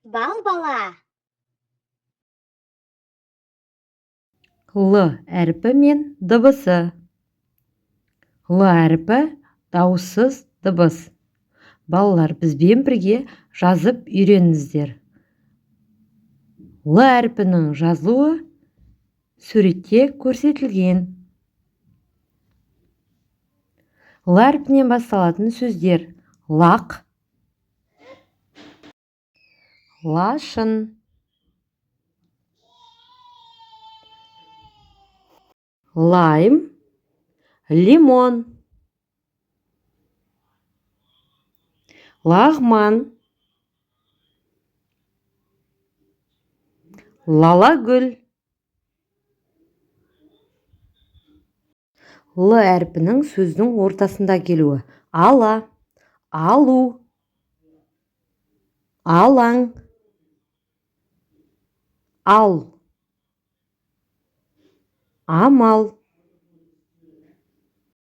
Балбала. Л әрпі мен дыбысы. Л әрпі дауыссыз дыбыс. Балалар, бізбен бірге жазып үйреніңіздер. Л әрпінің жазылуы суретте көрсетілген. Л әрпінен басталатын сөздер: лақ, лашын, лайм, лимон, лағман, лалагүл. Л әрпінің сөздің ортасында келуі: ала, алу, алаң, ал, амал.